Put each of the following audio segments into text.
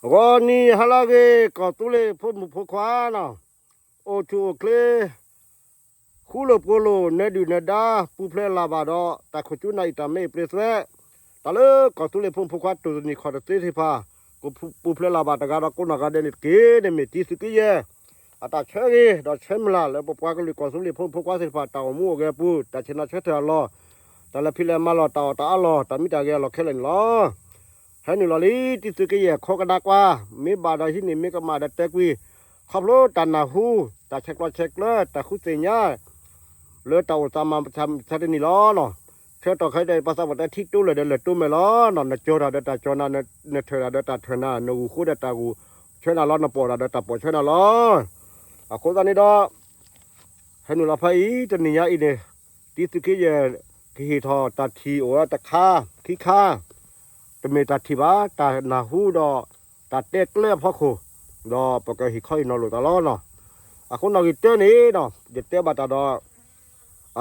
ဂီၤနံၤဟါလၢအဂ့ၤ ကီၢ်သူလ့ၤဖိမုၣ်ဖိခွါနီၤ, အိၣ်ဆူၣ်အိၣ်ချ့ ဃူလိာ်ဖိးလိာ် နၢဒုၣ်နၢဒါ ပူၤဖျဲးလၢ်ဘၣ်ဒီး တၢ်ခိၣ်ကၠူနၢ်အံၤ တၢ်မ့ၢ်အပျ့ၤသွဲး, တၢ်လၢကီၢ်သူလ့ၤဖိမုၣ်ဖိခွါ တိၢ်တနံၤခီၣ်တသ့သ့ၣ်တဖၣ် ကပူၤဖျဲးလၢ်ဘၣ်တဂၤဒီးကိးနီၢ်ဂၤဒဲးန့ၣ်တက့ၢ်. န့ၣ်မ့ၢ်တံသုးက့ယဲၢ် အတၢ်ဆၢဂ့ၤ ဒီးဆၢမုၢ်လၢ်လၢပပှၤကလုာ်ကီၢ်သူလ့ၤဖိမုၣ်ဖိခွါသ့ၣ်တဖၣ် တၢ်အိၣ်မူအိၣ်ဂဲၤအပူၤ တၢ်ဆ့ၣ်နီၤဆၢထၢၣ်အလီၢ်, တၢ်လဲၤဖံးလဲၤမၤလီၢ် တၢ်အီၣ်တၢ်အီလီၢ် တၢ်မံတၢ်ဂဲၤအလီၢ်ခဲလၢာ်န့ၣ်လီၤ. ဟဲနုာ်လီၤလံ တံသုးက့ယဲၢ်ခိကဒါကွၢ်, မ့ၢ်ဘၣ်ဒီးဟံးန့ၢ် မ့ၢ်ကမၣ်ဒီးတဲကွံာ်, ခီဖျိတၢ်နၢ်ဟူ, တၢ်ဆဲးကျိးဆဲးကျၢ တၢ်ဃုသ့ၣ်ညါ လၢတၢ်အိၣ်သးမၤဆါတနံၤလီၤ. ဆၢကတီၢ်ခဲအံၤ ပှၤသးပှၢ်တဲထံတိလၢာ်ဒီးလၢာ်တိမဲာ်လီၤ. နကၠီၤတၢ်ဒီးတၢ်ကၠီၤနၤ, နထၢၣ်တၢ်ဒီးတၢ်ထၢၣ်နၤ, နဂုာ်ဃိဒီးတၢ်ဂုာ်ဆၢနၤလီၤ, နပိာ်တၢ်ဒီးတၢ်ပိာ်ဆၢနၤလီၤ. အဃိသတးန့ၣ်ဒီး ဟဲနုာ်လီၤဖဲအံၤ တနံၤညါအံၤန့ၣ် တံသုးက့ယဲၢ် ကဟ့ၣ်ထီၣ်တၢ်ထံၣ်အိၣ်ဝဲတခါ ခံခါ, တမ့ၢ်တၢ်ထံၣ်ဘၣ် တၢ်နၢ်ဟူဒီး တၢ်တဲကျဲအဖီခိၣ်, ဒီးပကဟ့ၣ်ခီဟ့ၣ်နီၤလိာ်သးလီၤ. အဃိနီၣ်ဂံၢ်တၢန့ၣ်ဒီး ယတဲဘၣ်တၢ်ဒီး အ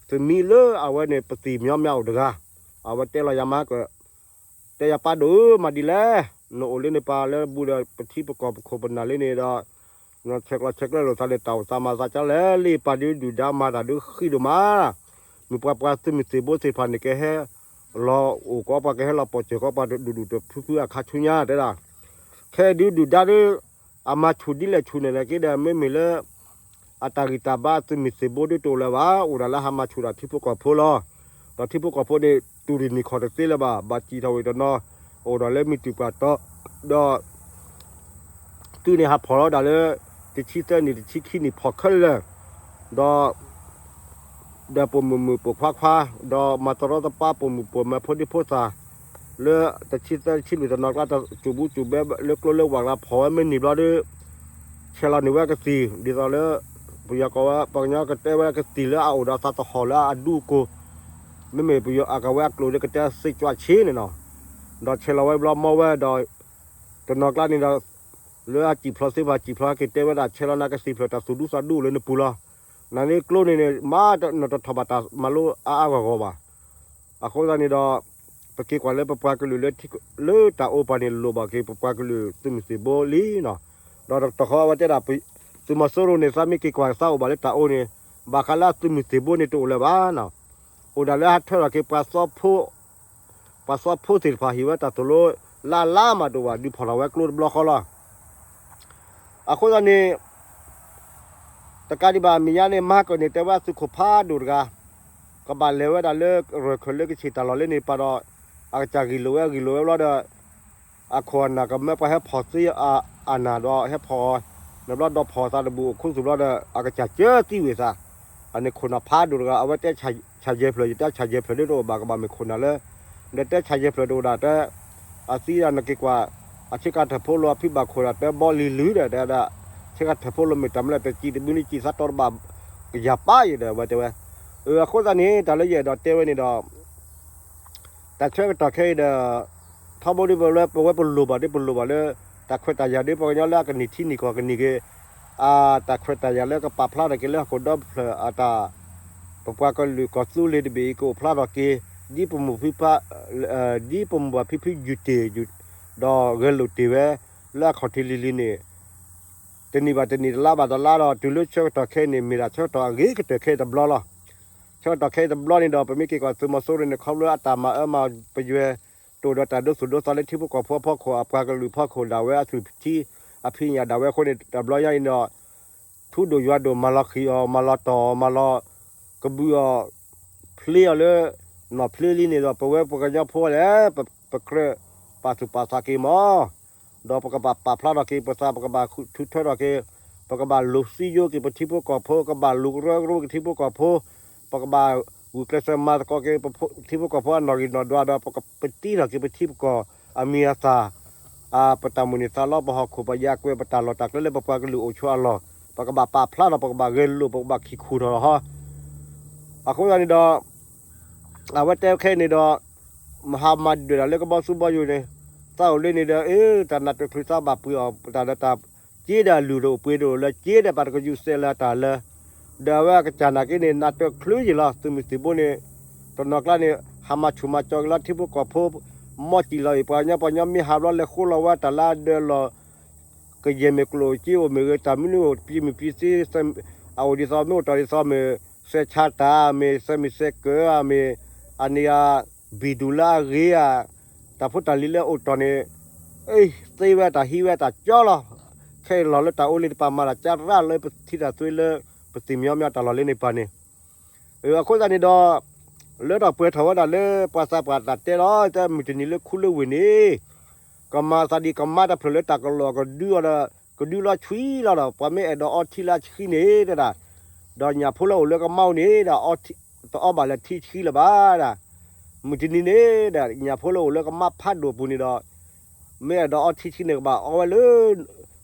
သုးမံလၢအဝဲန့ၣ် ပသံၣ်မညီမညီအိၣ်တဂၤ, အဝဲတဲလီၤယၤမးက တဲယၤပၢ်ဒိၣ်ဧၢ မၤဒ်လဲၣ်, နအိၣ်လၢန့ၣ်ပၢ်လၢဘူးဒီးပထံပကီၢ်ပခိၣ်ပနၢ်လၢန့ၣ်ဒီး နဆဲးကျိးဆဲးကျၢလိာ်သးန့ၣ် တၢ်အိၣ်သးမၤသးကလဲၣ်, လၢပၢ်ဒုးဒုၣ်ဒါမၤတၢ်ဒုးဃံးဒိၣ်မး, မုၢ်ပှၤပှၤသုးမုၢ်သံၣ်ဘိသ့ၣ်တဖၣ်န့ၣ် ကဟဲလီၤအိၣ်ကီးပှၤ ကဟဲလီၤပိာ်စၢၤကီးပှၤဒူၣ်ဒူၣ်တဖုဖုအခါဆူညါတဲဒၣ်, ခဲဒုးဒုၣ်ဒါဒုး အမၤဆူၣ်ဒ်လဲၣ်ဆူၣ်န့ၣ်လဲၣ်က့ဒီး မ့မ့ၢ်လၢ အတၢ်ဂံၢ်တၢ်ဘါသုးမုၢ်သံၣ်ဘိဒုးတအိၣ်လၢၤဘၣ်, အိၣ်ဒၣ်လၢဟးမၤဆူၣ်တၢ်ထံဖိကီၢ်ဖိလီၤ. ဒီးထံဖိကီၢ်ဖိန့ၣ် တူၢ်တနံၤခီၣ်တသ့လၢၤဘၣ်, ဘၣ်စံၣ်ထီၣ်ဝံၤတနီၤ အိၣ်ဒီးလၢမုၢ်တူၢ်ပှၢ်တီ ဒီး တုၤန့ၣ်ဟးဖီၣ်လီၤဒၣ်လၢ တဆံသၢနံၣ် တဆံခံနံၣ်ဖီၣ်ခဲလၢာ်, ဒီး ဒီးပိာ်မုၣ်မုၣ်ပိာ်ခွါခွါ, ဒီးမၤတရီတပါပိာ်မုၣ်ပိာ်မၢၤဖိဒံဖိသၣ်, လၢတဆံသၢတဆံလွံၢ်တနီၤကျါ တၢ်စူၣ်ဘူးစူၣ်ဘဲလၢကျိလၢဝၢ်ကျါဖီၣ်ဝဲမ့ၢ်န့ၢ်ဘျီဒီး ဆဲးလီၤန့ၢ်ဝဲကသံၣ် ဒ်သိးလၢ ပယီၤကိးဝဲ ပှၤကညီကတဲဝဲကသံၣ်လၢအအိၣ်ဒီးသးသဟီၣ်လၢအဒူအကိၢ်, မ့မ့ၢ်ပယီၤအကဝဲအကျိာ်ဒီးကတဲသ့ၣ်ကၠွဆ့န့ၣ်နီၤ, ဒီးဆဲးလီၤဝဲဘျီမီဝဲဒီး တနီၤကျါန့ၣ်ဒီး လၢအစံၣ်ဖျိးသ့ၣ်တဖၣ် စံၣ်ဖျိးဟဲက့ၤတဲဝဲဒၣ် ဆဲးလီၤနၤကသံၣ်ဖျိးတၢ်သူၣ်ဒူသးဒူအိၣ်လၢနပူၤလီၤ. နန့ၣ်ကျိန့ၣ်န့ၣ် မ့ၢ်နတထီၣ်ဘၣ်တၢ်မၤလိအါအါဂီၢ်ဂီၢ်ဘၣ်. အဃိသတးန့ၣ်ဒီး ပက့ၤကွၢ်လၢပပှၤကလုာ်လၢ လၢတၢ်အိၣ်ပှၤန့ၣ် လိၣ်ဘၣ်က့ၤပပှၤကလုာ်သုးမုၢ်သံၣ်ဘိလံနီၤ. ဒီးတခီအဝဲတဲဒၣ် သုးမီၤစိရိၤန့ၣ် သးမ့ၢ်က့ၤကွၢ်သးအိၣ်ဘၣ်လၢတၢ်အိၣ်န့ၣ် ဘၣ်ဃးလၢအသုးမုၢ်သံၣ်ဘိန့ၣ်တအိၣ်လၢၤဘၣ်နီၤ. အိၣ်ဒၣ်လၢဟးထၢထီၣ်က့ၤပှၤသီဖိ ပှၤသီဖိသ့ၣ်တဖၣ်ဟ့ၣ်ဝဲတၢ်သိၣ်လိ လၢအလါမးတအိၣ်ဘၣ် ဒုးဖီၣ်ထီၣ်ဝဲကျိတဘျီဃီလီၤ. အဃိသတးန့ၣ် တကးဒံးဘၣ် မဲာ်ညါန့ၣ် မၤကၢၢ်န့ၣ် တဲဝဲအသုးခိၣ်ဖးဒိၣ်တဂၤ ကဘၣ်လဲၤဝဲဒၣ်လၢရၢၢ်ခၢၣ်လၢကဆ့ၣ်တၢ်လီၢ်လၢန့ၣ်ပၢ်ဒီး အကစၢ်ဂံၢ်လိာ်ဝဲဂံၢ်လိာ်ဝဲဘျီဒီး အခိၣ်အနၢ်ကမၢပှၤဟဲဖီၣ်သ့အနၢ်ဒီးဟဲဖီၣ်အီၤ န့ၣ်ဘျီဒီးဖီၣ်သးတဘူၣ်အိၣ်ခူသူၣ်ဘျီဒီး အကစၢ်ကၢသံဝံၤသး, အန့ၣ်ခိၣ်နၢ်ဖးဒိၣ်တဂၤ အဝဲတဲဆၣ်ယဲၢ်ဖျၢၣ် ယတဲဆၣ်ယဲၢ်ဖျၢၣ်ဒ်တအိၣ်ဘၣ်ကဘၣ်မ့ၢ်ခိၣ်နၢ်လၢ ဒီးတဲဆၣ်ယဲၢ်ဖျၢၣ်တအိၣ်ဒၣ်တဲ အသံဒၣ်နက့ၤကွၢ် အဆ့ကၤထၢၣ်ဖိလိၤအဖံဘၣ်ခိၣ်ဒၣ်တဲဘီလံၤလုၢ်ဒီး တဲဒၣ် ဆ့ကၤထၢၣ်ဖိလိၤမ့ၢ်တၢ်မနုၤလဲၣ် တစံးတဘျုးန့ၣ်စံးသးတီတဘၣ် ကယၤပၢ်ယဲဒီး အဝဲတဲဝဲ အဃိသတးန့ၣ် တၢ်လၢယအဲၣ်ဒိးတဲဝဲန့ၣ်ဒီး တၢ်ဆၢကတီၢ်ခဲအံၤဒီး ထီဘိဒ်ပဝဲပဝဲပလိၣ်ဘၣ်ဒ်ပလိၣ်ဘၣ်လၢ တၢ်ခွဲးတၢ်ယာ်ဒ်ပှၤကညီလၢအကနံၣ်ထံနံၣ်ကီၢ်ကနံၣ်က့ၤ အတၢ်ခွဲးတၢ်ယာ်လၢကပာ်ဖျါထီၣ်က့ၤလၢဟီၣ်ခိၣ်ဒီဖျၢၣ်အတၢ် ပပှၤကလုာ်ကီၢ်သူလ့ၤတဘ့ၣ်အံၤ ကအိၣ်ဖျါထီၣ်က့ၤ ဒ်ပမိၢ်ဖံဖု ဒ်ပမိၢ်ဘၣ်ဖံဖုယုၢ်တ့ၢ် ဒီးဂဲၤလိာ်တ့ၢ်ဝဲ လၢအခီၣ်ထံးလံၤလံၤန့ၣ် တနံၣ်ဘၣ်တနံၣ် တလါဘၣ်တလါဒီး တုၤလၢဆၢကတီၢ်ခဲအံၤန့ၣ် မ့ၢ်ဒၣ်ဆၢကတီၢ်အဂ့ၤကတၢၢ်ခဲအံၤတဘျီလီၤ. ဆၢကတီၢ်ခဲအံၤတဘျီန့ၣ်ဒီး ပမ့ၢ်က့ၤကွၢ်သုးမီၤစိရိၤန့ၣ် ခီဖျိအတၢ်မၤအၢမၤပယွဲ တအိၣ်ဒီးတၢ်ဒိသူၣ်ဒိသးလၢထံဖိကီၢ်ဖိအဖီခိၣ် အပှၤကလုာ်အဖီခိၣ်ဒၣ်ဝဲအသွံၣ်ထံ အဖံးညၣ်ဒၣ်ဝဲအဃိန့ၣ် တဘျီညါအံၤန့ၣ်ဒီး ထူဒိၣ်ယွၤဒိၣ် မၤလီၤဃံၤအီၤ မၤလီၤတီၢ်အီၤ မၤလီၤကဘုးအီၤ ဖျ့အီၤလၢ နီၢ်ဖျ့လံန့ၣ်ဒီး ပဝဲပှၤကညီဖိလဲၣ် ပကြၢးပာ်သူၣ်ပာ်သးက့ၤမး ဒီးပကဘၣ်ပာ်ဖျါထီၣ်က့ၤပသး ပကဘၣ်ထုးထၢထီၣ်က့ၤ ပကဘၣ်လူၤသံယိက့ၤပထံဖိကီၢ်ဖိ ကဘၣ်လူၤကရၢကရိက့ၤထံဖိကီၢ်ဖိ ပကဘၣ်ဂုာ်ကျဲးစၢးမၤသကိးက့ၤထံဖိကီၢ်ဖိအနီၢ်ဂံၢ်နီၢ်ဒွးဒီး ပကပတံထီၣ်က့ၤပထံပကီၢ်အမံၤအသၣ် ပတၢ်မိၣ်န့ၢ်သးလီ ပဟီၣ်ခိၣ်ပယၢ်ကွဲး ပတၢ်လီၢ်တၢ်ကျဲလၢပပှၤကလုာ်အိၣ်ဆိးအလီၢ် ပကဘၣ်ပာ်ဖျါထီၣ် ပကဘၣ်ဂဲၤလိာ် ပကဘၣ်ခံးခူၣ်ထီၣ်လီၤဟီ အဃိသတးန့ၣ်ဒီး အဝဲတဲခဲအံၤန့ၣ်ဒီး မဟါမၤဒၢးတၢ်လၢကဘီသူဘီယိာ်န့ၣ် သးအိၣ်လၢန့ၣ်ဒီး အ့ တၢ်နၢ်တချုးသးဘၣ်ပှ့ၤအီၤ တၢ်ဒီးတၢ်က့ဒီးအလုၢ်တအိၣ်ပှ့ၤတအိၣ်လၢ က့ဒီးပာ်တကယူးစဲးလၢတၢ်လၢ ဒီးအဝဲအကစၢ်နာ်က့န့ၣ် နၢ်တချုးယံာ်လီၤ သုးမုၢ်သံၣ်ဘိန့ၣ် တနီၤကျါန့ၣ် ဟးမၤဆူၣ်မၤကၠီက့ၤလီၤ ထံဖိကီၢ်ဖိ မီၢ်စံၣ်လီၤအံၤ ပှၤကညီပှၤကညီမ့ၢ်ဟးဘျီလဲၤဃိလီၤဝဲတၢ်လၢအဒၢးလီၤ ကယဲၢ်မ့ၢ်ကျိၣ်စ့အိၣ်မ့ၢ်ဂ့ၤ တၢ်မနုၤအိၣ် ပစံးမုၢ်ပစံး အအိၣ်ဒ်သိး မ့ၢ်အိၣ်တ့ၢ်ဒ်သိးမ့ၢ် စဲးဆါတၢ်မ့ၢ် စဲးမုၢ်စဲးကၢၤဧါမ့ၢ် အန့ၣ်ဧါ ဘံၣ်ဒူၣ်လၢအဂ့ၤဧါ တၢ်ဖိတၢ်လံၤလၢအိၣ်တီၢ်န့ၣ် အ့ သ့ဝဲတၢ်ဟံးဝဲတၢ်ကၠီလီၤ. ခဲအံၤလီၤလၢတၢ်အိၣ်လၢတပၤမၤတၢ်ကၢရၣ်လၢပထံတၢ်သွ့လၢ ပသ့ၣ်မညီမညီတၢ်လီၢ်လၢန့ၣ်ပၤန့ၣ် အဃိသတးန့ၣ်ဒီး လၢတၢ်ပှဲၤထီၣ်ဝဲဒၣ်လၢပှၤသးပှၢ်တၢ်တဲလီၤ တၢ်မုၢ်တနံၤလၢခူလၢဝ့ၢ်န့ၣ် ကမၤသးဒ်ကမါတဖျၢၣ်လၢတၢ်ကလီၢ်ကဒုအီၤဒီး ကဒုလီၤဆွံလီၤဒီး ပှၤမ့ၢ်အဲၣ်ဒိးအီထံလၢအဆှံန့ၣ်တဲဒၣ် ဒီးညၣ်ဖိလၢအိၣ်လၢကမါအိၣ်န့ၣ်ဒီး တအီဘၣ်လၢထံဆှံလၢၤဘၣ်ဒၣ် မုၢ်တနံၤန့ၣ်ဒီး ညၣ်ဖိလၢအိၣ်လၢကမါဖးဒိၣ်ပူၤန့ၣ်ဒီး မ့ၢ်အဲၣ်ဒိးအီထံဆှံန့ၣ် ကဘၣ်အီဝဲလၢ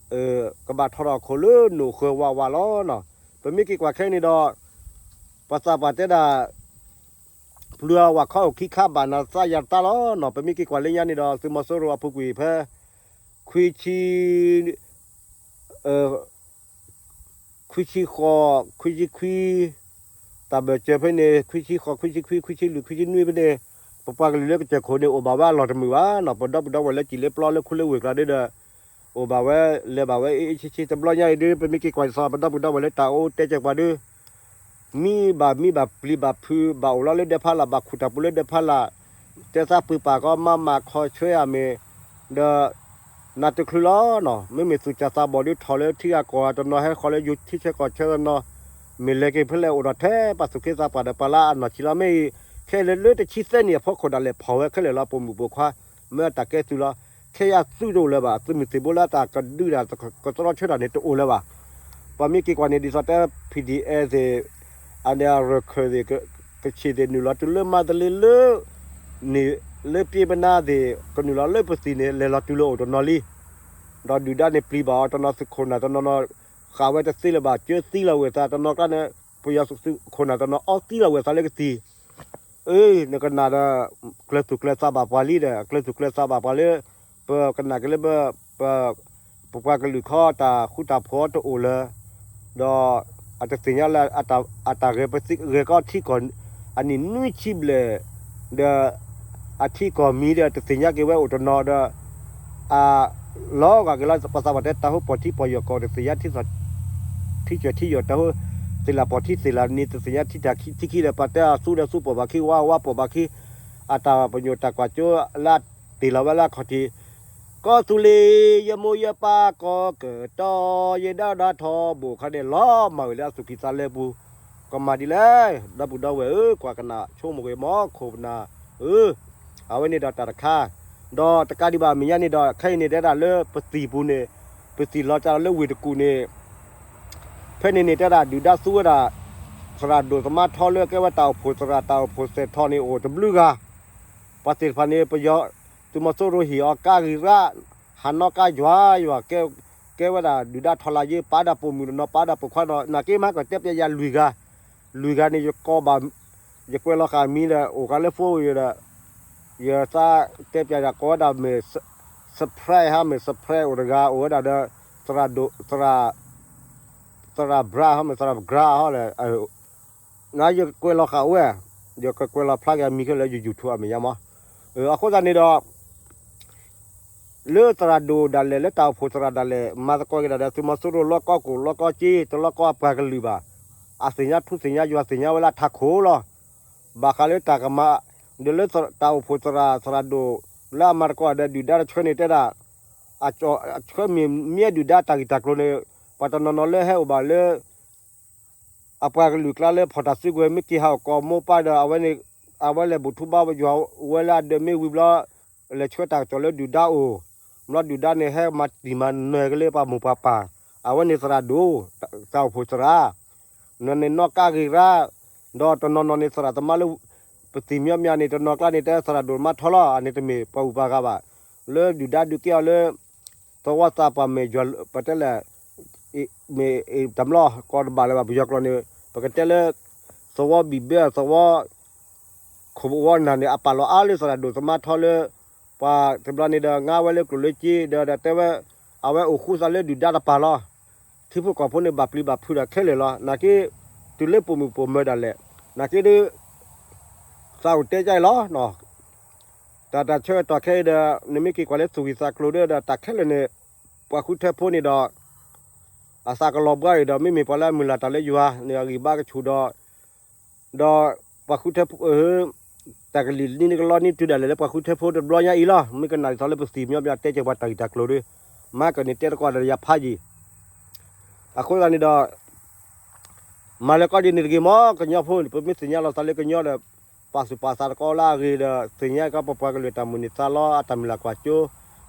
ကဘၣ်ထီၣ်ထီၣ်ခိၣ်လၢနိၣ်ဃၢၤဝးဝးလီၤနီၤ. ပမ့ၢ်က့ၤကွၢ်ခဲအံၤန့ၣ်ဒီး ပှၤသးပှၢ်တဲဒၣ် ပျုၤအဝၤခီအိၣ်ခံခါ ဘၣ်နၤသးယၤတသးလီၤနီၤ. ပမ့ၢ်က့ၤကွၢ်လၢညါန့ၣ်ဒီး သုးမီၤစိရိၤအပူၤကွံာ်ဖဲ ခွံဆံ ခွံဆံဃိး ခွံဆံခွံ တၢ်ဘၢၣ်စၢၤဖဲန့ၣ် ခွံဆံဃိး ခွံဆံခွံ ခွံဆံလွံၢ် ခွံဆံနွံဖဲန့ၣ် ပပှၤကလုာ်လၢကစၢၢ်ခိၣ်န့ၣ် အိၣ်ဘၣ်ဝဲအလီၢ်တမုာ်ဘၣ်နီၤ. ပဒီပုၢ်ဒီဝဲၢ်လၢစံၣ်လၢပျီလၢခူလၢဝ့ၢ်ကျါဒ်ဒီး အိၣ်ဘၣ်ဝဲ လဲၤဘၣ်ဝဲအ့ၣ်အ့ၣ်ဆ့ဆ့ တဘျီညါအံၤဒ် ပမ့ၢ်က့ၤကွၢ်စ့ၢ် ပဒီပုၢ်ဒီဝဲၢ်လၢတၢ်အိၣ်တဲစၢၤပှၤဒ် မံဘၣ်မံဘၣ်ပျံၤဘၣ်ဖုး ဘၣ်အိၣ်လီၤလၢဒဲဖးလာ် ဘၣ်ခူၣ်တၢ်ပူၤလၢဒဲဖးလာ် တဲသးပှ့ၤပာ်ကီမါမၤခီဆှဲဧါမ့ၢ် ဒီး နၢ်တချုးလီၤနီၤ. မ့မ့ၢ်သူၣ်စၢ်သးဘီၣ်ဒ်ထီၣ်လၢထံဂၤကီၢ်ဂၤတနီၤ ဟဲဃီၤလၢယိၤထံဆၢကီၢ်ဆၢတနီၤ မ့ၢ်လဲၤက့ၤဖဲလဲၣ်အိၣ်ဒီးထဲပှၤသူၣ်က့သးပှၢ်ဒီးပှၤလၢအနီၢ်ဆံးလီၤ. မ့ၢ်အံၤ ခဲလၢာ်လၢတဆံသၢနံၣ်အဖီခိၣ်ဒၣ်လဲာ် ဖီၣ်ဝဲခဲလၢာ်လီၤ ပိာ်မုၣ်ပိာ်ခွါ မ့ၢ်အတၢ်ကဲသုးလီၤ. ခဲယၤသုးတအိၣ်လၢၤဘၣ် သုးမုၢ်သံၣ်ဘိလၢအတၢ်ကဒုးတၢ်ကတြီဆၢတၢ်န့ၣ်တအိၣ်လၢၤဘၣ်. ပှၤမ့ၢ်က့ၤကွၢ်န့ၣ် ဒ်သိးတဲ ဖံၣ်ဒံၣ်အဲၣ်သ့ၣ် အန့ၣ်ရခၢၣ်သ့ၣ် ကဆ့ၣ်သ့ၣ် နုာ်လီၤတုၤလၢမါတလ့လၢ န့ၣ် လၢပျ့ပနါသ့ၣ် ကနုာ်လီၤလၢပသံၣ်န့ၣ် လဲၤလီၤတုၤလၢအိၣ်တနီၤလံ ဒီးဒုၣ်ဒါန့ၣ်ပျံၤဘၣ်အီၤတနီၤ သုးခိၣ်နၢ်တနီၤနီၤ ဃာ်ဝဲတသ့လၢၤဘၣ် ကၢသံလီၤဝဲသးတနီၤကျါန့ၣ် ပယီၤသုးခိၣ်နၢ်တနီၤအီသံလီၤဝဲသးလၢကသံၣ် အ့ နကနၣ်ဒီး ကျဲၤသူၣ်ကျဲၤသးဘၣ်ပှၤလံဒီး ကျဲၤသူၣ်ကျဲၤသးဘၣ်ပှၤလၢ ပကနၣ်က့ၤလၢ ပ ပပှၤကလုာ်ခီတၢ်ဃူတၢ်ဖိးတအိၣ်လၢၤ ဒီး အတသ့ၣ်ညါလၢ အတၢ်ဂဲၤပသံ ဂဲၤကီထံကီၢ် အနံၣ်နွံဆံဘျဲၣ် ဒီး အထံကီၢ်မံၤဒီး တသ့ၣ်ညါက့ၤဝဲအိၣ်တနီၤဒီး အ လီၤဂာ်က့ၤလီၤ ပှၤသးပှၢ်တဲတၢ်ဟိပီၢ်ထံပီၢ်ယီၢ်ကီၢ် တသ့ၣ်ညါထံ ထံကၢၢ်ထံယီၢ်တၢ်ဟိ သ့ၣ်လၣ်ပီၢ်ထံသ့ၣ်လၣ်နံၤ တသ့ၣ်ညါထံတၢ်ထံခံဒီး ပှၤတဲအသူဒီးသူပီၢ်ဘၣ်ခံ ဝါဝါပီၢ်ဘၣ်ခံ အတၢ်ပညိၣ်တၢ်ကွၢ်စိလၢတ့ၢ်လီၤဝဲလၢအခီၣ်ထံး ကီၢ်သူလ့ၤ ယမိၢ်ယပၢ်ကီၢ်ကတီၤ ယဒါဒါထီဘိၣ်ခါဒဲးလီၤ မၤဝဲလၢအသူၣ်ကံၢ်သးလဲပူၤ ကမၤဒ်လဲၣ် ဒီပုၢ်ဒီဝဲၢ်ဧၢ ကွၢ်ကနၣ်ဆိကမိၣ်ဂ့ၤမီၤခိၣ်ပနၢ်ဧၢ အဝဲန့ၣ်ဒီးတၢ်တခါ ဒီးတကးဒံးဘၣ်အမဲာ်ညါန့ၣ်ဒီး ခဲအံၤန့ၣ်တဲဒၣ်လၢပသံၣ်ပူၤန့ၣ် ပသံၣ်လီၤကၢ်လီၤလၢဝ့ၢ်တကူၣ်န့ၣ် ဖဲန့ၣ်န့ၣ်တဲဒၣ်ဒုၣ်ဒါသူဝဲဒၣ် သရၣ်ဒိၣ်သမါထီလၢကဲဝဲတၢ်အိၣ်ဖှိၣ်သရၣ် တၢ်အိၣ်ဖှိၣ်စဲးထီၣ်န့ၣ်အိၣ်တဘျုးဂၤ ပှၤသ့ၣ်တဖၣ်န့ၣ် ပယီၤ သုးမီၤစိရိၤဟ့ၣ်အီၤကါဂံၢ်ရၣ် ဟးနီၣ်ကါယွၤယွၤ ကဲဝဲဒၣ်ဒုၣ်ဒါထီလၢယ့ ပာ်ဒၣ်ပိာ်မုၣ်တနီၤ ပာ်ဒၣ်ပိာ်ခွါတနီၤ နာ်က့မၤကီၢ်တဲပျးယၤလွံၢ်ဂၤ လွံၢ်ဂၤန့ၣ် ယကိးဘၣ် ယကွဲးလီၤဃာ်မံၤဒီး အိၣ်ဃာ်လၢ phone ယဒီး ယသးတဲပျးဒၣ်ကိးဝဲဒၣ်မ့ၢ် surprise ဟါ မ့ၢ် surprise အိၣ်တဂၤ အိၣ်ဝဲဒၣ်ဒီး သရၣ်ဒိၣ် သရၣ် သရၣ်ဘြါဟီ မ့ၢ်သရၣ်ဘြါဟီလဲၣ် နယကွဲးလီၤဃာ်အိၣ်ဝဲ ယကကွဲးလီၤဖျါက့ၤအမံၤခဲလၢာ်လၢ YouTube အမဲာ်ညါမး အဃိသတးန့ၣ်ဒီး လၢသရၣ်ဒိၣ်ဒၣ်လဲာ် လၢတၢ်အိၣ်ဖှိၣ်သရၣ်ဒၣ်လဲာ် မၤသကိးက့ၤဒၣ်ဒီး သုးမီၤစိရိၤလီၢ်ကီၢ်ကိၣ် လီၢ်ကီၢ်စ့ တလီၢ်ကီၢ်အပှၤကလုာ်ဘၣ်. အသ့ၣ်ညါထူသ့ၣ်ညါယွၤသ့ၣ်ညါဝဲလၢထးခိၣ်လီၤ. ဘၣ်ဃးလၢတၢ်ကမၤ ဒီးလၢတၢ်အိၣ်ဖှိၣ်သရၣ် သရၣ်ဒိၣ် လၢအမၤသကိးဒီးဒုၣ်ဒါတဆၢန့ၣ်တဲဒၣ် အဆၢမ့ၢ်မ့ၢ်ဒုၣ်ဒါတၢ်ဂ့ၢ်တၢ်ကျိၤန့ၣ် ပှၤတနီၤနီၤလၢဟဲအိၣ်ဘၣ်လၢ အပှၤကလုာ်ကျါလၢဖီၣ်တၢ်စုကဝဲၤ မ့ၢ်က့ၤဟးအိၣ်ကိးမိၢ်ပၢ်ဒီး အဝဲန့ၣ် အဝဲလဲၤဘူၣ်ထူဘါယွၤဝဲလၢအဒၢးမ့ၢ်ဝံၤဘျီ လဲၤဆှၢတၢ်ကစီၣ်လၢဒုၣ်ဒါအိၣ် ဘျီဒုၣ်ဒါန့ၣ် ဟဲမၤတံၢ်မၤနၢၤက့ၤလၢပှၤမိၢ်ပှၤပၢ် အဝဲန့ၣ်သရၣ်ဒိၣ် တၢ်အိၣ်ဖှိၣ်သရၣ် နန့ၣ်နီၣ်ကါဂ့ၤရၣ် ဒီးတနီၤနီၤန့ၣ်သရၣ်သမါလၢ ပသံၣ်မညီမညီန့ၣ် တနီၤကျါန့ၣ် တဲသရၣ်ဒိၣ်မါထီလီၤ အန့ၣ်တမ့ၢ်ပှၤဂုၤပှၤဂၤဘၣ် လၢဒုၣ်ဒါဒုးကဲအီၤလၢ သဝီသးပှၢ်မ့ၢ်ယွၤ ပတဲလဲၣ် မ့ၢ်တၢ်မျီ ကိးတဘၣ်လၢၤဘၣ် ပယီၤကျိာ်န့ၣ် ပကတဲလၢ သဝီဘံၣ်ဘဲ သဝီ ခိၣ်ဝီနၢ်န့ၣ် အပာ်လီၤအါလၢသရၣ်ဒိၣ်သမါထီလၢ ပှၤတဘျီန့ၣ်ဒီး ငါဝဲလၢကျိၣ်လၢစ့ ဒီးဒီးတဲဝဲ အဝဲအိၣ်ဃူသးလၢဒုၣ်ဒါတပၤလီၤ. ထံဖိကီၢ်ဖိန့ၣ် ဘၣ်ပျံၤဘၣ်ဖုးတၢ်ခဲလၢာ်လီၤ. နာ်က့ တုၤလၢပိာ်မုၣ်ပိာ်မၢၤဒၣ်လဲာ် နာ်က့ဒုး သးအိၣ်တဲကၢအံၤလီၤ. တၢ်တၢ်ဆၢကတီၢ်ခဲအံၤဒီး နမ့ၢ်က့ၤကွၢ်လၢသူၣ်ဂံၢ်သးကျိၤဒီး တၢ်ခဲလၢာ်န့ၣ် ပှၤဃုထၢဖိန့ၣ်ဒီး အသးကလီၤဘှါအံၤဒီး မ့မ့ၢ်ပှၤလၢအမုၢ်လၢ်တၢ်လၢယွၤန့ၣ် အဂံၢ်ဘါကဆူၣ်ဒီး ဒီးပှၤဃုထၢဖိ တၢ်ကလံၣ်နံၤကလီနံၤတုၤဒၣ်လဲာ်လၢပှၤဃုထၢဖိတဘျီညါအံၤလီၤ. မ့ၢ်ကနၣ်ဒ်သိးလၢပသံၣ်မညီမညီတဲကဲပှၤတၢ်ဂ့ၢ်တၢ်ကျိၤဒီး မၤကန့ၣ်တဲသကိးဒီးယၤဖးယံာ် အဃိသတးန့ၣ်ဒီး မၤလၢကီၢ်ဒ်န့ၣ်တဂ့ၤမ့ၢ် ကညီဖိန့ၣ် ပမ့ၢ်သ့ၣ်ညါလီၤသးလၢကညီဒီး ပာ်သူၣ်ပာ်သးသကိးလၢအဂ့ၤဒီး သ့ၣ်ညါကီးပပှၤကလုာ်တၢ်မိၣ်န့ၢ်သးလီ အတၢ်မုၢ်လၢ်ကွၢ်စိ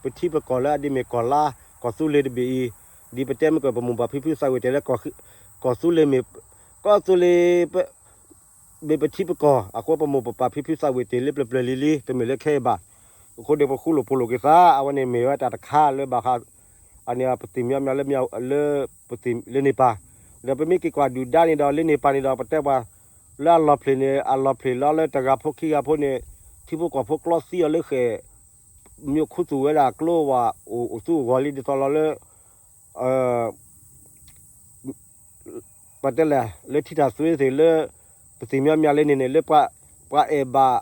ပထံပကီၢ်လၢအဒ်မ့ၢ်ကီၢ်လါ ကီၢ်သူလ့ၤတဘ့ၣ်အံၤ ဒ်ပတဲမ့ၢ်ကီၢ်ပမိၢ်ပၢ်ဖံဖုသးဝံၣ်တဲလၢ ကီၢ်သူလ့ၤမ့ၢ် ကီၢ်သူလ့ၤ မ့ၢ်ပထံပကီၢ် အဃိပမိၢ်ပပၢ်ဖံဖုသးဝံၣ်တဲလၢပျၢၤပျၢၤလံၤလံၤ တမ့ၢ်လၢခဲအံၤဘၣ်. အဃိန့ၣ် ပဃူလိာ်ဖိးလိာ်က့ၤသး အဝဲန့ၣ်မ့ၢ်ဝဲတၢ်တခါလၢဘၣ်ဃး အန့ၣ်ပသ့ၣ်မညီမညီလၢ လၢပသ့ၣ်လၢန့ၣ်ပၢ် ဒီးပမ့ၢ်က့ၤကွၢ်ဒုၣ်ဒါန့ၣ်ဒီးလၢန့ၣ်ပၢ်န့ၣ်ဒီး ပတဲပှၤ လၢအလီၢ်ဖျၢၣ်န့ၣ် အလီၢ်ဖျၢၣ်လီၤလၢတဂၤဖိခံဂၤဖိန့ၣ် ထံဖိကီၢ်ဖိကျီသံအီၤလၢဃဲၣ် မ့ၢ်ခူသူၣ်ဝဲဒၣ်ကျိဝဲ အိၣ်သူၣ်အဂီၢ်လံ ဒ်သိးလီၤလၢ ပတဲလဲၣ် လၢထံတၢ်သွ့သ့ၣ်လၢ ပသ့ၣ်မညီမညီလၢန့ၣ်န့ၣ် လၢပှၤအဲၣ်ဘၣ်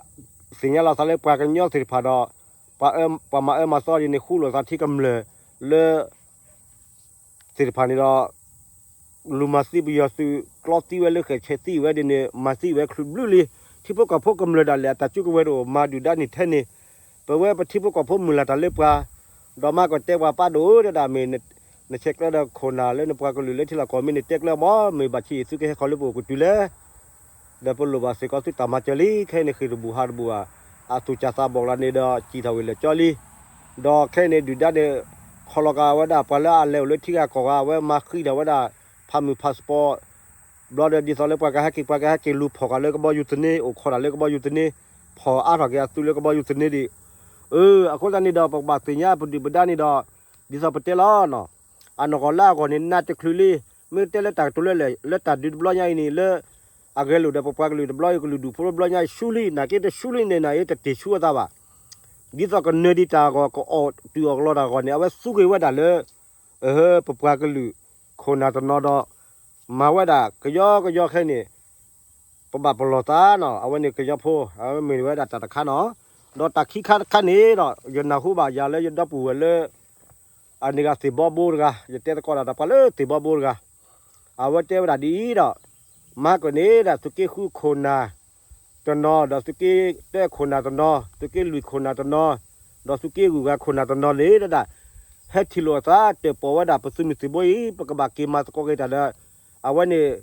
သ့ၣ်ညါလီၤသးလၢပှၤကညီသ့ၣ်တဖၣ်ဒီး ပှၤမၤအၢမၤသီဒ်န့ၣ် ဃူလိာ်သးထံကမျၢၢ်လၢ သ့ၣ်တဖၣ်န့ၣ်ဒီး လူၤမၤသံပယီၤသုး ကျီသံဝဲလၢဃဲၣ်ဆဲးသံဝဲဒ်န့ၣ် မၤသံဝဲချုးဘျုးလံ. ထံဖိကီၢ်ဖိကမျၢၢ်ဒၣ်လဲာ် အတၢ်စုကဝဲၤတအိၣ် မၤဒုၣ်ဒါန့ၣ်ထဲန့ၣ် ပဝဲပထံဖိကီၢ်ဖိမုၢ်လၢ်တၢ်လၢပှၤ ဒီးမၤကီၢ်တဲပှၤပၢ်ဒိၣ်ဒၣ်မ့ၢ် နဆဲးကျၢဒီးခိၣ်နၢ်လၢနပှၤကလုာ်လၢထံလီၢ်ကီၢ်မ့ၢ်နတဲကျၢမ့ၢ် မ့ၢ်ဘၣ်ဆံးအံၤသုကဟဲခီလၢပအိၣ်ကတုၤလဲၣ် ဒီးပလိၣ်ဘၣ်စ့ၢ်ကီးသုတၢ်မၤစၢၤလံ. ခဲအံၤန့ၣ် ဃ့ၢ်တဘူၣ်ဟးတဘူၣ်ဘၣ် အသူၣ်စၢ်သးဘီၣ်လီၤန့ၣ်ဒီး စံၣ်ထီၣ်ဝံၤလၢာ်ကၠီလံ. ဒီးခဲအံၤန့ၣ် ဒုၣ်ဒါန့ၣ် ခီလီၤကၤဝဲဒၣ်ပှၤလၢအလဲၤအိၣ်လၢထံဂၤကီၢ်ဂၤ အဝဲမၤဃံးဒၣ်ဝဲဒၣ် ဖးမုၢ် passport ဘျီဒီးဒ်သိးလၢပှၤကဟဲက့ၤ ပှၤကဟဲက့ၤလူၤဖီၣ်ဃာ်လၢကဘီယူၤသန့ အိၣ်ခိးတၢ်လၢကဘီယူၤသန့ ဖီၣ်အါထီၣ်က့ၤအသုလၢကဘီယူၤသန့ဒံး. အဃိသတးန့ၣ်ဒီး ပကဘၣ်သ့ၣ်ညါပဒုၣ်ပဒါန့ၣ်ဒီး ဒ်သိးပတဲလီၤ အနီၢ်ကီၢ်လၢအဂီၢ်န့ၣ် နးတချုးလံ. မ့ၢ်တဲလၢတၢ်ကတိၤလၢလဲၣ် လၢတၢ်ဒုးတဘျီညါအံၤန့ၣ် လၢ အဂဲၤလိာ်ဒီးပပှၤကလုာ်တဘျီအံၤ ကလုာ်ဒူၣ်ဖိတဘျီညါအံၤ ဆူလံ နာ်က့တဆူလံန့ၣ် နာ်က့တတ့ၢ်ဆူအသးဘၣ်. ဒ်သိးကနၢၤဒံးတၢ်အဂီၢ် ကအီၣ်တုၤအီၣ်ကလီတၢ်အဂီၢ်န့ၣ် အဝဲသူက့ၤဝဲဒၣ်လၢ ပပှၤကလုာ်ခိၣ်နၢ်တနီၤဒီး မၤဝဲဒၣ်ကယီကယီခဲအံၤန့ၣ် ပဘၣ်ပလီၢ်သးနီၤ အဝဲန့ၣ်ကညီဖိ အဝဲမ့ၢ်ဝဲဒၣ်တၢ်တခါနီၤ. ဒီးတၢ်ခံခါတခါန့ၣ်ဒီး ယနၢ်ဟူဘၣ်ယၤလၢယဒီပုၢ်ဝဲၢ်လၢ အန့ၣ်ဂၤသ့ၣ်ဘီဘိတဂၤ ယတဲသကိးဒၣ်တၢ်ပှၤလၢသ့ၣ်ဘီဘိတဂၤ အဝဲတဲဝဲဒၣ်ဒ်အံၤဒီး မၤကန့ၣ်ဒၣ်သုးက့ဃုခိၣ်နၢ်တနီၤ ဒီးသုးက့တၢခိၣ်နၢ်တနီၤ သုးက့လွံၢ်ခိၣ်နၢ်တနီၤ ဒီးသုးက့ဂုၤဂၤခိၣ်နၢ်တနီၤန့ၣ်ဒၣ် ဟဲထံၣ်လိာ်အသးတၢၣ်ပီၣ်ဝဲဒၣ်ပသုးမုၢ်သံၣ်ဘိအံၤ ပကဘၣ်က့ၤမၤသကိးက့ၤတၢ်ဒီး အဝဲန့ၣ်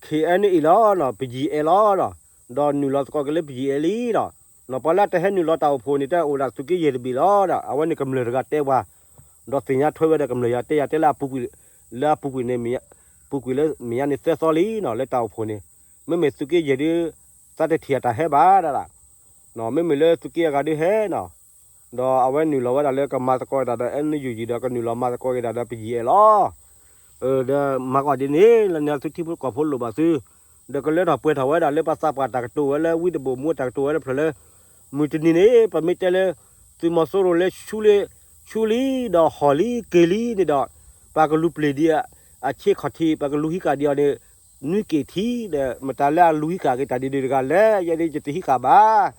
ခဲအံၤန့ၣ်အံၤလီၤ ပယံၤအဲၣ်လီၤ ဒီးနုာ်လီၤသကိးက့ၤလၢပယံၤအဲၣ်လံဒီး ပှၤလၢတဟဲနုာ်လီၤတၢ်အိၣ်ဖှိၣ်န့ၣ် တအိၣ်ဒၣ်သုးက့ယဲၢ်တဘ့ၣ်လီၤဒီး အဝဲန့ၣ်ကမျၢၢ်တဂၤတဲပှၤ ဒီးသ့ၣ်ညါထွဲဝဲဒီးကမျၢၢ်ယၤတဲယၤတဲလၢအပူၤကွံာ် လၢအပူၤကွံာ်န့ၣ် ပူၤကွံာ်လၢမဲာ်ညါန့ၣ်သၢသီလံနီၤ လၢတၢ်အိၣ်ဖှိၣ်န့ၣ် မ့မ့ၢ်သုးက့ယဲၢ်ဒုး သးတထံၣ်အတၢ်ဟဲဘၣ်ဒၣ် မ့မ့ၢ်လၢသုးက့အဂၤဒုးဟဲနီၤ ဒီးအဝဲနုာ်လီၤဝဲဒၣ်လၢကမၤသကိးဒၣ်ဒီး အဲၣ်ယူၣ်ယံၣ် ဒီးကနုာ်လီၤမၤသကိးက့ၤဒၣ်ဒီးပယံၤအဲၣ်လီၤ ဒီးမၤကီၢ်ဒ်န့ၣ် လၢန့ၣ်သုထံဖိကီၢ်ဖိလိၣ်ဘၣ်သု ဒီးကလၢထီၣ်ပှဲၤထီၣ်ဝဲဒၣ်လၢပှၤသးပှၢ်တၢ်ကတိၤဝဲလၢဝံတဘိၣ်မူတၢ်ကတိၤဝဲလၢဖျၢၣ်လၢ မုၢ်တနံၤန့ၣ် ပမ့ၢ်တဲလၢ သုးမီၤစိရိၤလၢဆူလံ ဆူလံ ဒီးဟီၣ်လံက့ၤလံန့ၣ်ဒီး ပှၤကလူၤပျ့ၤဒံး အဆ့ခီၣ်ထံး ပှၤကလူၤဟံးဃာ်ဒံးအီၤန့ၣ် နွံက့ၤထံးဒီး မတၤလၢအလူၤဟံးဃာ်က့ၤတၢ်ဒ်ဒုးတဂၤလဲၣ် ယဲဒ်ယတဟံးဃာ်ဘၣ်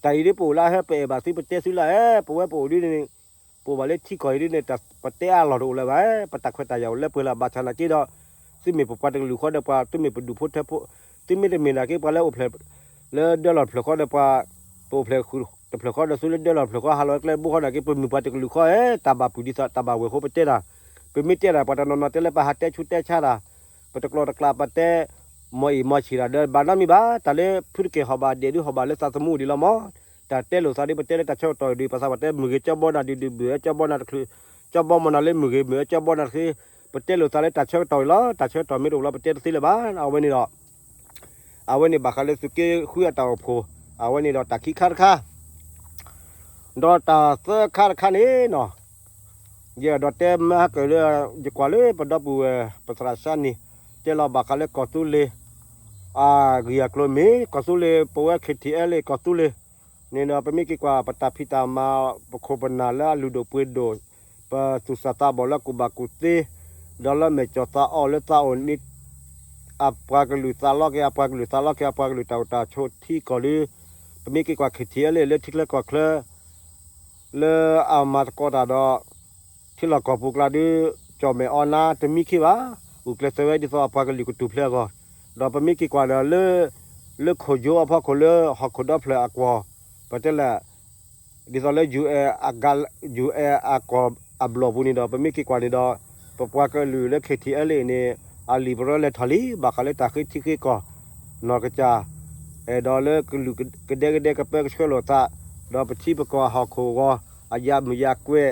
တၢ်အံၤဒ်ပအိၣ်လၢဟဲပအဲၣ်ဘၣ်သုပတဲသုလၢအဲၣ် ပဝဲပအိၣ်ဒ်န့ၣ် ပအိၣ်ဘၣ်လၢထံကီၢ်အံၤဒ်န့ၣ် ပတဲအါလီၢ်တအိၣ်လၢၤဘၣ် ပတၢ်ခွဲးတၢ်ယာ်အိၣ်လၢပှဲၤလၢၤ ဘၣ်ဆၣ်နာ်က့ဒီး သုမ့ၢ်ပပှၤတကလုာ်ဃီဒီးပှၤ သုမ့ၢ်ပဒူၣ်ဖိထၢဖိ သုမ့ၢ်တမ့ၢ်နာ်က့ပှၤလၢအိၣ်ဖျဲၣ် လၢဒၢလီၢ်တဖျၢၣ်ဃီဒီးပှၤ ပအိၣ်ဖျဲၣ်တဖျၢၣ်ဃီဒီးသုလၢဒၢလီၢ်တဖျၢၣ်ဃီ ဟးလီၤကျဲဘိဃီနာ်က့ ပမ့ၢ်ပှၤတကလုာ်ဃီဧၢ တၢ်ဘၣ်ပုၢ်ဒ်သိးတၢ်ဘၣ်ဝဲၢ်ဃိပတဲတၢ် ပမ့ၢ်တဲတၢ်ပှၤတနီၤနီၤတဲလၢပဟးတဲဆူးတဲဆါတၢ် ပတကျီတကျါပတဲ မီၢ်အံၣ်မီၢ်ဆံးတၢ်ဒီး ဘၣ်နီတမံၤဘၣ် တၢ်လၢဖုတက့ၢ်ဟီၣ်ဘၣ်ဒဲးဒုးဟီၣ်ဘၣ်လၢသးသမူဒံးလီၤမး တၢ်တဲလိာ်သးဒ်ပတဲလၢတၢ်ဆၢကတီၢ်အံၤဒုး ပှၤသးပှၢ်တဲ မုၢ်ဂ့ၤကၠီဘီနၤဒုးဒုး မုၢ်အၢကၠီဘီနၤတချုး ကၠီဘီမီၢ်နၤလၢမုၢ်ဂ့ၤ မုၢ်အၢကၠီဘီနၤတချုး ပတဲလိာ်သးလၢတၢ်ဆၢကတီၢ်အံၤလီၤ တၢ်ဆၢကတီၢ်မ့ၢ်တအိၣ်လီၤ ပတဲတသ့လၢၤဘၣ် အဝဲန့ၣ်ဒီး အဝဲန့ၣ်ဘၣ်ဃးလၢသုးက့ဃုအတၢ်အိၣ်ဖှိၣ် အဝဲန့ၣ်ဒီးတၢ်ခံခါတခါ ဒီးတၢ်သၢခါတခါန့ၣ်နီၤ ယအဲၣ်ဒိးတဲမ့ၢ်ဟဲကၢၣ်လၢ ယကွၢ်လၢပဒီပုၢ်ဝဲၢ် ပသရၣ်စၢ်နံၤ တဲလီၤဘၣ်ဃးလၢကီၢ်သူလ့ၤ အဂ့ၢ်အကျိၤမ့ၢ် ကီၢ်သူလ့ၤ ပဝဲ KTLA ကီၢ်သူလ့ၤ န့ၣ်ဒီး ပမ့ၢ်က့ၤကွၢ် ပတၢ်ဖံးတၢ်မၤ ပခိၣ်ပနၢ်လၢအလုၢ်ဒိၣ်ပှ့ၤဒိၣ် ပသူၣ်စၢ်သးဘီၣ်လၢကူၣ်ဘၣ်ကူၣ်သ့ ဒီးလၢမဲာ်ကၠီၣ်သးအီၣ်လၢသးအိၣ်န့ၣ် အပှၤကလုာ်သးလီက့ၤ အပှၤကလုာ်သးလီက့ၤ အပှၤကလုာ်တၢ်အိၣ်တၢ်ဆိးထံကီၢ်လၢ ပမ့ၢ်က့ၤကွၢ် KTLA လၢထံချၢကီၢ်ချၢ လၢအမၤသကိးတၢ်ဒီး ထံလီၢ်ကီၢ်ပူၤကျါဒုး ကၠီၣ်မဲာ်အီနါတမံခ့ဘၣ်, ဂုာ်ကျဲးစၢးဝဲဒ်သိးအပှၤကလုာ်ကတူၢ်ဖျဲးအဂီၢ်, ဒီးပမ့ၢ်က့ၤကွၢ်ဒီးလၢ လၢခိၣ်ယိအဖီခိၣ်လၢဟီၣ်ခိၣ်ဒီဖျၢၣ်အကွီၢ်, ပတဲလဲၣ် ဒ်သိးလၢ ယူၢ်အဲၣ်အက ယူၢ်အဲၣ်အကီၢ်အဘျီၣ်ပူၤန့ၣ်ဒီး ပမ့ၢ်က့ၤကွၢ်န့ၣ်ဒီး ပပှၤကလုာ်လၢ ခ့ၣ်ထံၣ်အဲလ်အ့ၣ်န့ၣ် အလံာ်ပရၢလဲၤထီၣ်လံ ဘၣ်ဃးလၢတၢ်ဃ့ထံဃ့ကီၢ် နီၢ်ကစၢ် အဲၣ်ဒိးလၢကလုာ်ကဒဲကဒဲကပၢကဆှၢလိာ်သး, ဒီးပထံပကီၢ်အဟီၣ်ခိၣ်အဂီၢ် အယၤမုာ်ယၤကွဲး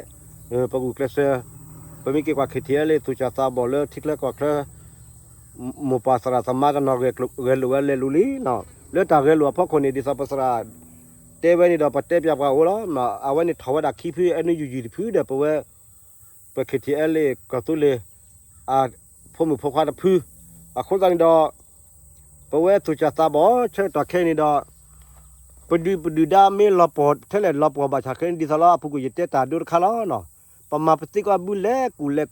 ပဂုာ်ကျဲးစၢး, ပမ့ၢ်က့ၤကွၢ် ခ့ၣ်ထံၣ်အဲလ်အ့ၣ် သူၣ်စၢ်သးဘီၣ်လၢထံချၢကီၢ်ချၢ မိၢ်ပၢ်သရၣ်သမါတနီၤဂဲၤလိာ်ဝဲလဲၤလူၤလံ. လၢတၢ်ဂဲၤလိာ်အဖီခိၣ်န့ၣ် ဒ်သိးပသရၣ်တဲဝဲန့ၣ်ဒီး ပတဲပၠးပှၤအိၣ်လီၤ. အဝဲန့ၣ်ထီၣ်ဝဲဒၣ်ခံဖု အဲၣ်နယူၣ်ယံၣ်တဖုဒီး ပဝဲ ပ ခ့ၣ်ထံၣ်အဲလ်အ့ၣ် ကီၢ်သူလ့ၤ အဖိမုၣ်ဖိခွါတဖု, အဃိသတးန့ၣ်ဒီး ပဝဲသူၣ်စၢ်သးဘီၣ်ဆၢကတီၢ်ခဲအံၤန့ၣ်ဒီး ပဒုၣ်ပဒုၣ်ဒါမ့ၢ်လီၤပှီၢ်ထဲလဲၣ် လီၤပှီၢ်ဘၣ်ဆၣ်ခဲအံၤန့ၣ် ဒ်သိးလၢအပူၤကွံာ်ယတဲတၢ်ဒိတခါလီၤ. ပမၤပသံကွၢ်ဘုလဲၤကူၣ်လဲၤ,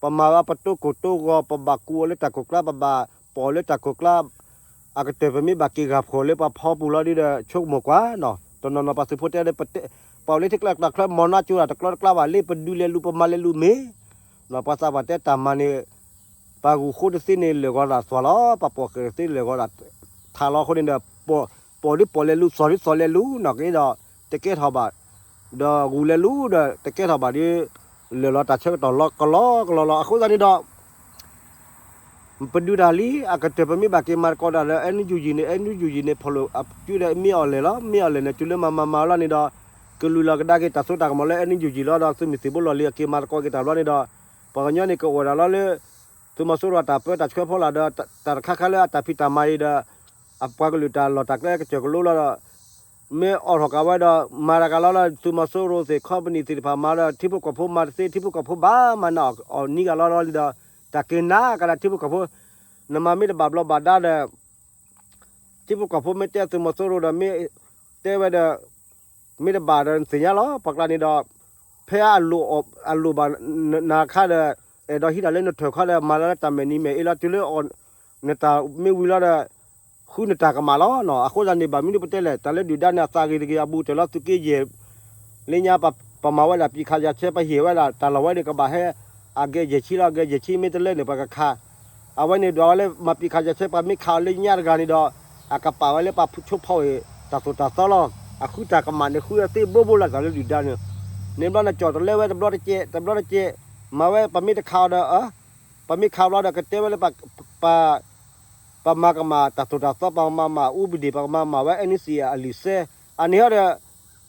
ပမၤဝဲပတိၢ်ကိၢ်တိၢ်ဂီၤ ပဘၣ်ကူအီၤလၢတၢ်ကိၢ်ကျါ ပဘၣ်ပီၣ်လၢတၢ်ကိၢ်ကျါ အကတၢၢ်ပမ့ၢ်ဘၣ်က့ၤဂာ်ဖှီၣ်လၢပှၤဖီပူၤလီၤဒုဒီး ဆိကမိၣ်ကွၢ်, တနီၤနီၤပှၤသုးဖိတဲလၢ ပှၤအိၣ်လၢထံကျါတၢ်ချၢ မီၤနါကၠိတၢ်တကျီတကျါဘၣ်လၢ ပဒုးလဲၤလူၤ ပမၤလဲၤလူၤမ့ၢ်, ပှၤသးပှၢ်တဲတၢ်မၤန့ၣ် ပှၤဂုာ်ဃိတသ့န့ၣ် လၢာ်ဂီၤသးသွၣ်လီၤ, ပှၤပီၢ်ဃဲးတသ့လၢာ်ဂီၤသးထးလီၤအဃိန့ၣ်ဒီး ပီၢ်ဒုးပီၢ်လဲၤလူၤ သွၣ်ဒုးသွၣ်လဲၤလူၤနီၢ်က့ဒီး တကဲထီၣ်ဘၣ်, ဒီးဂုာ်လဲၤလူၤဒီးတကဲထီၣ်ဘၣ်ဒီး လၢာ်လီၤတၢ်ဆၢကတီၢ်လီၤကလီကလီလီၤ. အဃိသတးန့ၣ်ဒီး ပဒုးတၢ်လံ အကတၢၢ်ပမ့ၢ်ဘၣ်က့ၤမၤသကိးတၢ်ဒီး အဲၣ်နယူၣ်ယံၣ်န့ၣ် အဲၣ်နယူၣ်ယံၣ်န့ၣ် ဖီၣ်လိာ်အစုဒီး မ့ၢ်အီၣ်လဲၣ်လီၤ, မ့ၢ်အီၣ်လဲၣ်န့ၣ် တုၤလၢမၤမၤမၤလီၤန့ၣ်ဒီး ကလုၢ်လီၤကဒါက့ၤတၢ်စိတၢ်ကမီၤလၢ အဲၣ်နယူၣ်ယံၣ်လီၤဒီး သုးမုၢ်သံၣ်ဘိလီၢ်လံၤအက့ၤမၤသကိးက့ၤတၢ်ဘျီန့ၣ်ဒီး ပှၤကညီန့ၣ်ကအိၣ်ဝဲဒၣ်လီၤလၢ သုးမီၤစိရိၤအတၢ်ပၢတၢ်ဆှၢဖီလာ်ဒီး တၢ်တခါခါလၢအတၢ်ဖံးတၢ်မၤအံၤဒီး အပှၤကလုာ်တၢ်လီၢ်တၢ်ကျဲကစၢၢ်ကလိလီၤဒီး မ့ၢ်အိးထီၣ်က့ၤဝဲဒီး မၤတၢ်ကလီလီၤ သုးမီၤစိရိၤသ့ၣ် ခီပနံၣ်သ့ၣ်တဖၣ်မၤဒီး ထံဖိကီၢ်ဖိမၤတသ့ ထံဖိကီၢ်ဖိဘၣ်မၤနးအီၤနံၤဂၤလီၤလီၤန့ၣ်ဒီး တၢ်က့ၤနၤကဒါထံဖိကီၢ်ဖိ နမၤမ့ၢ်တဘၣ်ဘျီဘၣ်ဒါဒီး ထံဖိကီၢ်ဖိမ့ၢ်တဲသုးမီၤစိရိၤဒီး မ့ၢ်တဲဝဲဒီး မ့ၢ်တဘၣ်ဒီးနသ့ၣ်ညါလီၤ ပှၤကျါန့ၣ်ဒီး ဖဲအလိၣ်ဘၣ်နၤခါဒီး အဲၣ်ဒိးဟံးတၢ်လၢနထၢၣ်ခီဒီး မၤလၢတၢ်မဲာ်နံၤမဲာ်အ့လီၤ တုၤလၢ နတၢ်မ့ၢ်ဝံၤလီၤဒီး ဃုနတၢ်ကမၣ်လီၤ. အဃိသတးန့ၣ် ဘၣ်မနုၤပတဲလဲၣ် တၢ်လၢဒုၣ်ဒါန့ၣ် အသးဂ့ၤတဂ့ၤ အဘူးတၢၢ်လီၤ သုးက့ယဲၢ် လၢညါ ပမၤဝဲဒၣ်ပံးခးယၤဆဲ ပဟ့ၣ်ဝဲဒၣ် တၢ်လီၢ်ဝဲန့ၣ် ကဘၣ်ဟဲ အဂဲၤယဲၢ်ဆံလီၤ အဂဲၤယဲၢ်ဆံမ့ၢ်တလၢန့ၣ် ပကခး အဝဲန့ၣ်ဒွးဝဲလၢ မၤပံးခးယၤဆဲ ပှၤမ့ၢ်ခးအီၤလၢညါတဂၤန့ၣ်ဒီး အကပာ်ဝဲလၢပှၤဆိဖီဝဲ တၢ်သိၣ်တၢ်သီလီၤ. အဃုတၢ်ကမၣ်န့ၣ် ဃုအသ့ဘိဘိလီၤ တၢ်လၢဒုၣ်ဒါန့ၣ် န့ၣ်ဘျီန့ၣ် ကၠီၣ်တလဲဝဲတဘျီတကဲး တဘျီတကဲး မၤဝဲ ပမ့ၢ်တခးအီၤဒီး ပမ့ၢ်ခးဘျီဒီး ကတဲဝဲလၢ ပမၤကမၣ်တၢ်သိၣ်တၢ်သီ ပကမၤမၤအူပဒ့ၣ် ပကမၤမၤဝဲ အဲၣ်နံစံၣ် အလံာ်စဲ အန့ၣ်ဟီဒီး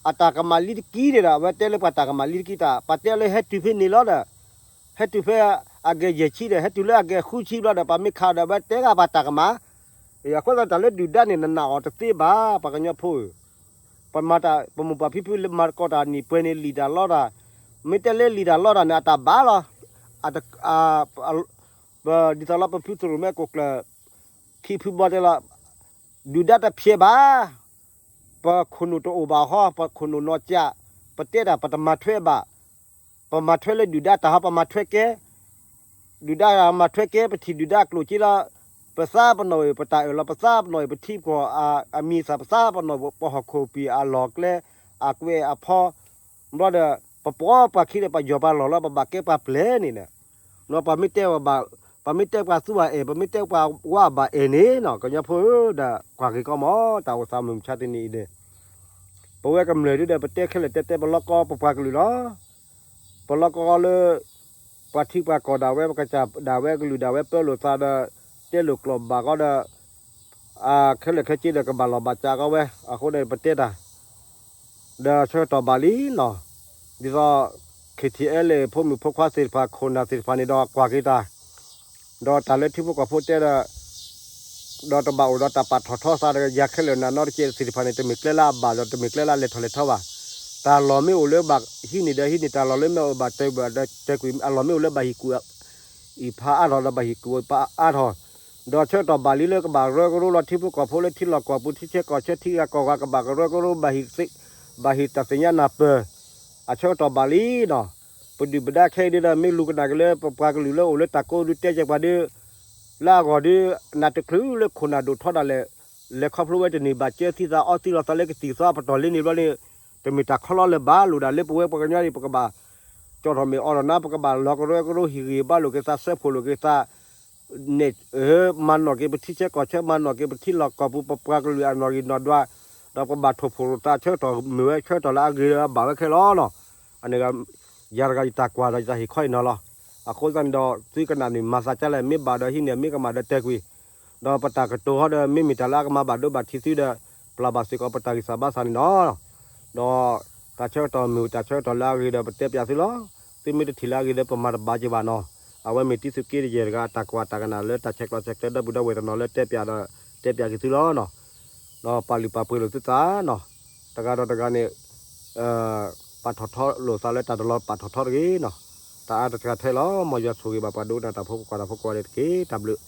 အတၢ်ကမၣ်လံတကံန့ၣ်ဒီး အဝဲတဲလၢပှၤတၢ်ကမၣ်လံတကံတၢ် ပှၤတဲလၢဟဲတုၤဖဲန့ၣ်လီၤဒီး ဟဲတုၤဖဲအဂဲၤယဲၢ်ဆံဒီး ဟဲတုၤလၢအဂဲၤဃုဆံဘျီဒီး ပှၤမ့ၢ်ခးဒီး အဝဲတဲဂၤပှၤတၢ်ကမၣ် အဃိသတးတၢ်လၢဒုၣ်ဒါန့ၣ် နနာ်အီၤတသ့ဘၣ် ပှၤကညီဖိဧၢ ပမၤတၢ် ပမိၢ်ပၢ်ဖံဖုလၢမၤသကိးတၢ်နံၣ်ပှဲၤန့ၣ် လံာ်တၢ်လီတၢ် မ့ၢ်တဲလၢလံာ်တၢ်လီတၢ်န့ၣ် အတၢ်ဘၣ်လီၤ ဒ်သိးလီၤ ပဖုသရိာ်မ့ၢ်ကိးကျၢၢ် ခံဖုဘီတဲလီၤ ဒုၣ်ဒါတဖျဲးဘၣ် ပခိၣ်နူာ်တအိၣ်ဘၣ်ဟီ ပခိၣ်နူာ်နီၢ်ကၠး ပတဲတၢ် ပတမၤထွဲဘၣ် ပမၤထွဲလၢဒုၣ်ဒါတၢ်ဟီ ပမၤထွဲကဲ ဒုၣ်ဒါမၤထွဲကဲ ပထံၣ်ဒုၣ်ဒါကျိၣ်စ့လီၤ ပသးပနီၣ်အံၤ ပတၢ်အၢၣ်လီၤ ပသးပနီၣ်အံၤ ပထံပကီၢ်အမံၤသၣ် ပသးပနီၣ် ပဟီၣ်ခိၣ်ပံၤအလီၢ်ကျဲ အကွဲးအဖီ ဘျီဒီး ပပိာ်ပှၤခံဒီး ပယီၤပှၤလီၢ်လီၤ ပဘၣ်ကဲပှၤပျဲၢ်န့ၣ် ပမ့ၢ်တဲပှၤဘၣ် ပမ့ၢ်တဲပှၤသူအအဲၣ် ပမ့ၢ်တဲပှၤဝါဘၣ်အဲၣ်န့ၣ် ကညီဖိဒီး ကွၢ်ဂ့ၤကီမး တၢ်အိၣ်သးမုၢ်မဆါတနံၤအံၤန့ၣ် ပဝဲကမျၢၢ်ဒုဒီး ပတဲခဲလၢာ်တဲတဲ ပလီၢ်ကီၢ် ပပှၤကလုာ်လီၤ ပလီၢ်ကီၢ်လၢ ပှၤထံပှၤကီၢ်ဒၣ်ဝဲ ပကစၢ်ဒၣ်ဝဲ ကလုာ်ဒၣ်ဝဲ ပၢလိာ်သးဒီး တဲလိာ်ကျိာ်ဘၣ်ကီဒီး ခဲလၢာ်ခဲဆ့ဒီး ကဘၣ်လီၢ်ဘၣ်စးကီဝဲ အဃိန့ၣ် ပတဲတၢ် ဒီးဆၢကတီၢ်ဘၣ်လံနီၤ, ဒ်သိး ခ့ၣ်ထံၣ်အဲလ့ၣ် ဖိမုၣ်ဖိခွါသ့ၣ်တဖၣ် ခိၣ်နၢ်သ့ၣ်တဖၣ်န့ၣ်ဒီး ကွၢ်က့ၤတၢ်, ဒီးတၢ်လၢထံဖိကီၢ်ဖိတဲဒီး ဒီးတဘၣ်အိၣ်ဒီးတၢ်ပာ်ထီၣ်ထီသးဒီး ယၤခဲလၢာ်နၤနီတကဲးသ့ၣ်တဖၣ်န့ၣ် တမ့ၢ်ကျဲလၢအဘၣ်ဒီး တမ့ၢ်ကျဲလၢအလဲၤထီၣ်လဲၤထီဘၣ်. တၢ်လီၢ်မ့ၢ်အိၣ်လၢဘၣ်ဟံးန့ၢ်ဒီးဟံးန့ၢ်, တၢ်လီၢ်လၢမ့ၢ်အိၣ်ဘၣ်တဲာ်ကွံာ်ဒီးတဲာ်ကွံာ်, အလီၢ်မ့ၢ်အိၣ်လၢဘၣ်ဟံးကွံာ်အံၤဖးအါထီၣ်ဒီးဘၣ်ဟံးကွံာ်အံၤဖးအါထီၣ်, ဒီးဆၢကတီၢ်ဘၣ်လံလၢကဘၣ်ကရၢကရိလီၤထံဖိကီၢ်ဖိလၢထံလီၢ်ကီၢ်ပူၤ ထံဆဲးကီၢ်ဆၢထံဂၤကီၢ်ဂၤကဘၣ်ကရၢကရိ ဘၣ်ဟံးတၢ်သ့ၣ်ညါနၢ်ပၢၢ်, အဆၢကတီၢ်ဘၣ်လံနီၤ. ပဒုၣ်ပဒါခဲအံၤဒ်ဒီး မ့ၢ်လူၤကနၣ်က့ၤလၢပပှၤကလုာ်လၢအိၣ်လၢတၢ်ကိးဒုးတဲကဲပှၤဒုး လၢအဂီၢ်ဒုး နးတချုးလၢခိၣ်နၢ်ဒိၣ်ထီဒၣ်လဲာ် လဲၤခီဖျိဝဲတန့ၢ်ဘၣ် ကၢသံသးအီသံလီၤသးလၢကသံၣ်ကသီအပတီၢ်လံန့ၣ်ဘျီန့ၣ်, တမ့ၢ်တၢ်ခီလီလၢၤဘၣ် လိၣ်ဒၣ်လၢပဝဲပှၤကညီန့ၣ် ပကဘၣ် ကၠီၣ်ထီၣ်မ့ၢ်အီၣ်ထီၣ်နၤ ပကဘၣ်လီၤကရၢကရိ ဟ့ၣ်ဂံၢ်ဘါလိာ်က့ၤသး စၢဖှိၣ်လိာ်က့ၤသး န့ၣ် မၤနီၣ်က့ၤပထံဆၢကီၢ်ဆၢ မၤနီၣ်က့ၤပထံလီၢ်ကီၢ်ပူၤ ပပှၤကလုာ်အနီၣ်ဂံၢ်နီၣ်ဒွး ဒီးပကဘၣ်ထိၣ်ဖှိၣ်လိာ်သး ဆၢကတီၢ်မ့ၢ်ဝဲဆၢကတီၢ်လၢအဂ့ၤလၢအဘၣ်ဝဲခဲလီၤနီၤ. အန့ၣ် ယၤတဂၤယတၢ်ကွၢ်ဒီးယတၢ်ဟ့ၣ်ခီအံၤနီၤလီၤ. အဃိသတးန့ၣ်ဒီး သုကနၣ်န့ၣ် မၤသးကလဲၣ် မ့ၢ်ဘၣ်ဒီးဟံးန့ၢ် မ့ၢ်ကမၣ်ဒီးတဲကွံာ် ဒီးပတၢ်ကတိၤဟီဒီး မ့မ့ၢ်တၢ်လၢအကမၤဘၣ်ဒိဘၣ်ထံးသုဒီး ပျၢ်ဘၣ်စ့ၢ်ကီးပတၢ်ဂံၢ်စၢ်ဘါစၢ်န့ၣ်နီၤ. ဒီးတၢ်ဆၢကတီၢ်မ့ၢ်တၢ်ဆၢကတီၢ်လၢအဂ့ၤဒီး ပတဲပျးသုလီၤ. သုမ့ၢ်တထံၣ်လၢအဂ့ၤဒီး ပမၤတဘၣ်က့ၤဘၣ်နီၤ. အဝဲမ့ၢ်တံၤသုးက့တယဲၢ်တဂၤ တၢ်ကွၢ်တၢ်ကနၣ်လၢတၢ်ဆဲးကျိးဆဲးကျၢ ဒီပုၢ်ဒီဝဲၢ်တနီၤလၢတဲပျးဒီး တဲပျးက့ၤသုလီၤနီၤ. ဒီးပာ်လုၢ်ပာ်ပှ့ၤလိာ်သုသးနီၤ. တဂၤဒီးတဂၤန့ၣ် ပာ်ထီၣ်ထီလိာ်သးလၢတၢ်တလီၤပာ်ထီၣ်ထီတဂ့ၤနီၤ. တၢ်အါတက့ၢ်ထဲလီၤ. မ်ယွၤဆိၣ်ဂ့ၤဘၣ်ပှၤဒိကနၣ်တၢ်ဖိ ပကွၢ်တၢ်ဖိကိးဂၤဒဲးတက့ၢ်. တၢ်ဘျုး